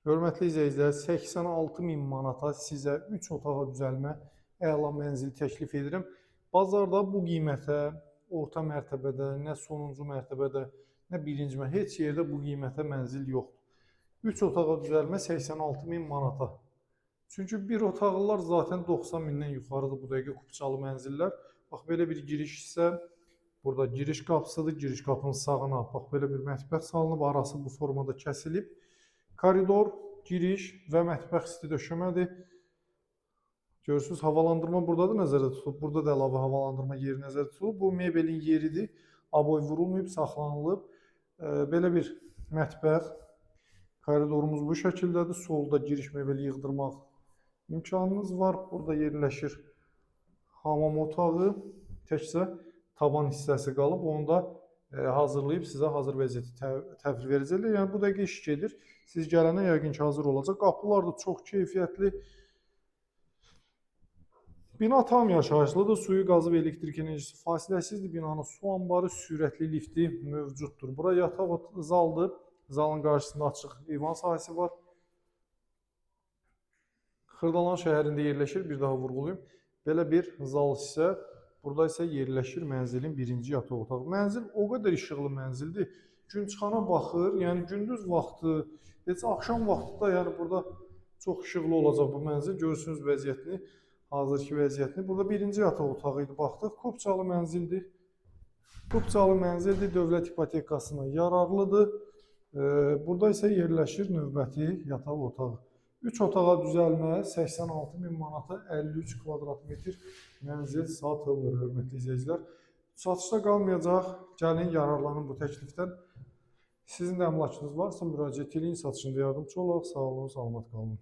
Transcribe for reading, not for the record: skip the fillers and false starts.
Hörmətli izləyicilər, 86 min manata sizə 3 otağa düzəlmə əla mənzil təklif edirəm. Bazarda bu qiymətə orta mərtəbədə, nə sonuncu mərtəbədə, nə birinci mərtəbədə, heç yerdə bu qiymətə mənzil yoxdur. 3 otağa düzəlmə 86 min manata. Çünki bir otaqlılar zaten 90 mindən yuxarıdır bu dəqiqə kupçalı mənzillər. Bax belə bir giriş isə burada giriş qapısıdır. Giriş qapının sağına bax belə bir mətbəx salınıb, arası bu formada kəsilib. Koridor, giriş və mətbəx isti döşəmədir. Görürsünüz, havalandırma burada da nəzərdə tutulub. Burada da əlavə havalandırma yeri nəzərdə tutulub. Bu mebelin yeridir. Aboy vurulmayıb, saxlanılıb. Belə bir mətbəx. Koridorumuz bu şəkildədir. Solda giriş mebeli yığdırmaq imkanınız var. Burada yerləşir hamam otağı. Təkcə tavan hissəsi qalıb. Onu da hazırlayıb sizə hazır vəziyyətdə təhvil verəcəklər. Yəni bu dəqiqə iş gedir. Siz gələnə yəqin ki hazır olacaq. Qapılar da çox keyfiyyətli. Bina tam yaşayışlıdır. Suyu, qazı və elektrik enerjisi fasiləsizdir. Binanın su anbarı, sürətli lifti mövcuddur. Bura yataq zaldır. Zalın qarşısında açıq eyvan sahəsi var. Xırdalan şəhərində yerləşir, bir daha vurğulayım. Belə bir zal hissə, burada isə yerləşir mənzilin birinci yataq otağı. Mənzil o qədər işıqlı mənzildir. Gün çıxana baxır, yəni gündüz vaxtı, heç axşam vaxtı da yəni burada çox işıqlı olacaq bu mənzil. Görürsünüz vəziyyətini, hazırki vəziyyətini. Burada birinci yataq otağı idi, baxdıq. Kupçalı mənzildir. Kupçalı mənzildir, dövlət ipotekasına yararlıdır. Burada isə yerləşir növbəti yataq otağı. 3 otağa düzəlmə 86 min manata 53 kvadrat metr mənzil satılır, hörmətli izləyicilər. Satışda qalmayacaq. Gəlin yararlanın bu təklifdən. Sizin də əmlakınız varsa müraciət eləyin, satışında yardımçı olaq. Sağ olun, salamat qalın.